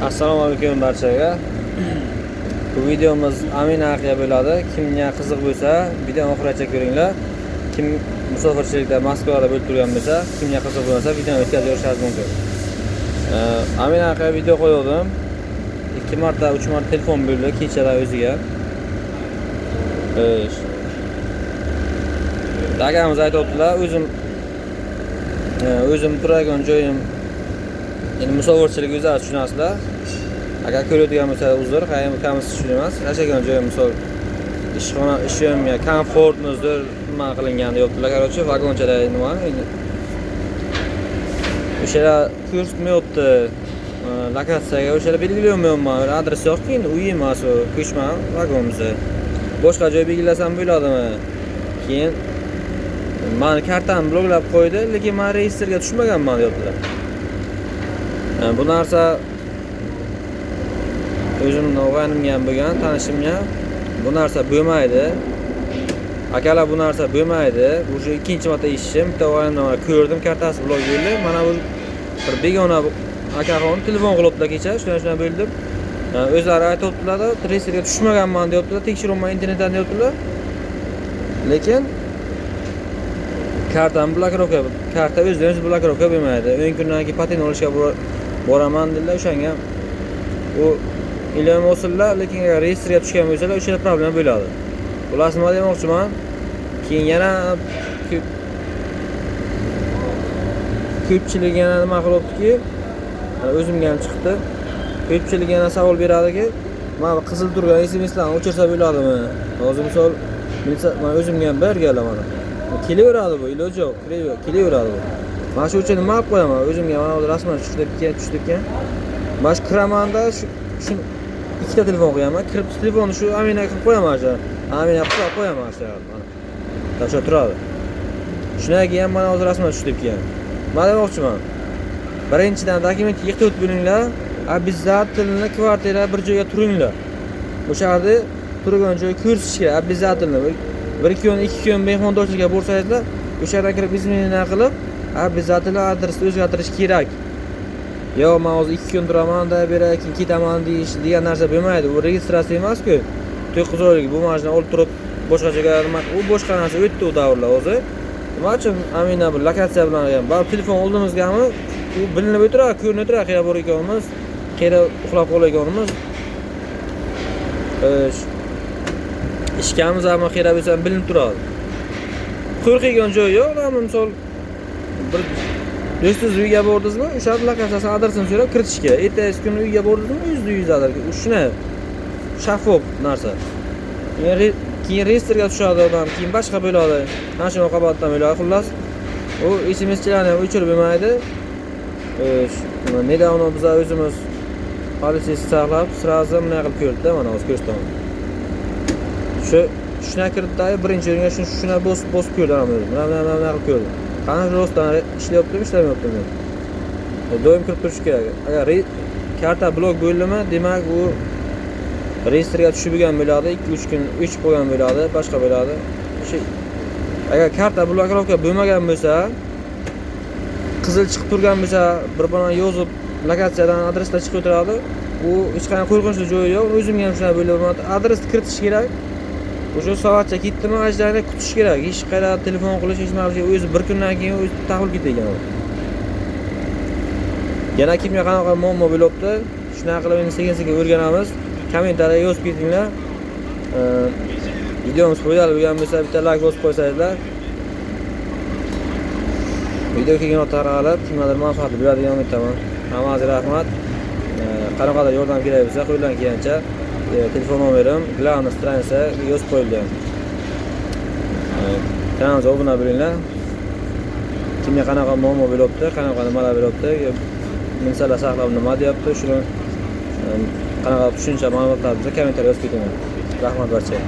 Assalomu alaykum barchaga. Bu videomiz Amina haqida bo'ladi. Kimga qiziq bo'lsa, videoni oxirigacha ko'ringlar. Kim musofirchilikda Moskvada bo'lib turgan bo'lsa, kimga qiziq bo'lsa, videoni o'tkazib yuborishingiz mumkin. Amina haqida video qo'ydim. 2 marta, 3 marta telefon bo'ldi kechalar o'ziga. Xo'sh. Akamiz aytyaptilar, o'zim turadigan joyim, endi musofirchilik o'zlari tushunasizlar. Agar ko'radigan bo'lsa, uzr, kamisi shun emas. Yashagan joyim, misol, ishxona, ishim komfortni zo'r nima qilingan deyaptilar. Короче, vagonchada nima endi o'shalar ko'rsatmayapti lokatsiyaga, o'shalar belgilayolmayapman. Adres yo'qki, endi uy emas u, ko'chma vagon biza. Boshqa joy belgilasam bo'ladimi? Keyin mani kartamni bloklab qo'ydi, lekin man reyestrga tushmaganman deyaptilar. Bu narsa o'zimni og'aynimga ham bo'lgan, tanishimga. Bu narsa bo'lmaydi. Akalar, bu narsa bo'lmaydi. Уже ikkinchi marta eshitishim. Bitta og'aynimdan mana ko'rdim, kartasi blok bo'ldi. Mana bu bir begona akaxon telefon qilibdilar kecha, shunday shunday bo'ldi deb. O'zlari aytyaptilar-da, reyestrga tushmaganman deyaptilar, tekshiryapman internetdan deyaptilar. Lekin kartani blokirovka, karta o'zidan o'zi blokirovka bo'lmaydi. 10 kundan keyin patent olishga boraman dedilar, o'shanga u iloyim olsinlar, lekin agar reyestrga tushgan bo'lsalar, o'shanda problema bo'ladi. Xullas, nima demoqchiman? Keyin yana ko'pchilik yana nima qilyaptiki, o'zimga ham chiqdi. Ko'pchilik yana savol beradiki, mana bu qizil turgan SMSlarni o'chirsa bo'ladimi? Hozir, misol, mana o'zimga ham bir gala mana. Kelaveradi bu, iloji yo'q, kelaveradi bu. Mana shu uchun nima qilib qo'yaman? O'zimga mana hozir rasman tushdi ekan, tushdi ekan. Mana shu kiramanda shu ikkita telefon qo'yaman. Kirib telefonni shu Amina qilib qo'yaman shu. Amina qilib qo'yaman shu. Mana. O'sha turadi. Shundan keyin mana hozir rasman tushdi ekan. Nima demoqchiman? Birinchidan, dokument yig'ib bo'linglar. Обязательно kvartira bir joyga turinglar. O'sha yerda turgan joy ko'rsatish kerak обязательно. Bir kun, 2 kun mehmondorchilikka borsangizlar, o'sha yerdan kirib изменение qilib, обязательно adresni o'zgartirish kerak. Yo, man hozir 2 kun turaman da beray, keyin ketaman deyish degan narsa bo'lmaydi. U registratsiya emas-ku. 9 oylik бумажный olib turib boshqa joyga nima, u boshqa narsa, o'tdi u davrlar hozir. Nima uchun Amina bu lokatsiya bilan ham baribir telefon oldimizgami, u bilinib o'tiradi, ko'rinib o'tiradi qayerga bor ekanimiz, qayerda uxlab qolayotganimiz. Xo'sh. Ishgamiz ham qayerda bo'lsa ham bilinib turadi. Qo'rqadigan joyi yo'q, odamni, misol, bir do'stingiz uyga bordingizmi, o'sha lokatsiyasini, adresini so'rab kiritish kerak. Ertasi kuni uyga bordingizmi, yuzda yuz adres. Shuni shaffof narsa. Keyin reyestrga tushadi odam, keyin boshqa bo'ladi. Mana shu oqibatdan bo'ladi. Xullas, u SMSchilarni ham o'chirib bo'lmaydi. Xo'sh, недавно biz o'zimiz politsiyasi saqlab, сразу bunday qilib ko'rdida, mana hozir ko'rsataman. Shu shuna kirdida, birinchi o'ringa shuni shuna bosib bosib ko'rdi ham o'zi. Mana mana mana qilib ko'rdi. Qani, rostdan ishlayaptimi, ishlamayaptimi? Doim kirib turish kerak. Agar karta blok bo'ldimi, demak, u reyestrga tushib bo'lgan bo'ladi, 2-3 kun o'chib qo'ygan bo'ladi, boshqa bo'ladi. O'sha agar karta blokirovka bo'lmagan bo'lsa, qizil chiqib turgan bo'lsa, bir bilan yozib lokatsiyadan adresda chiqib o'tiradi. U hech qanaqa qo'rqinchli joyi yo'q. O'zimga ham shunaqa bo'ladi. Adresni kiritish kerak. O'sha soatcha ketdimi, ajdani kutish kerak. Hech qayerda telefon qilish, hech nima qilish, o'zi bir kundan keyin o'zi taqilib ketadi ekan u. Yana kimga qanaqa muammo bo'lyapti? Shunaqa qilib endi sekin-sekin o'rganamiz. Kommentariyaga yozib ketinglar. Videomiz foydali bo'lgan bo'lsa, bitta layk bosib qo'ysangizlar. Video kengroq tarqalib, kimgadir manfaatli bo'ladi degan umiddaman. Hammangizga rahmat. Qanaqadir yordam kerak bo'lsa, qo'ldan kelgancha telefon nomerim главный страница ga yozib qo'yilgan. Kanalimizga obuna bo'linglar. Kimga qanaqa muammo bo'lyapti, qanaqa nimalar bo'lyapti, militsiyalar saqlab nima deyapti, shuni qanaqa tushuncha, ma'lumotlar bo'lsa, kommentariy yozib ketinglar. Rahmat barchaga.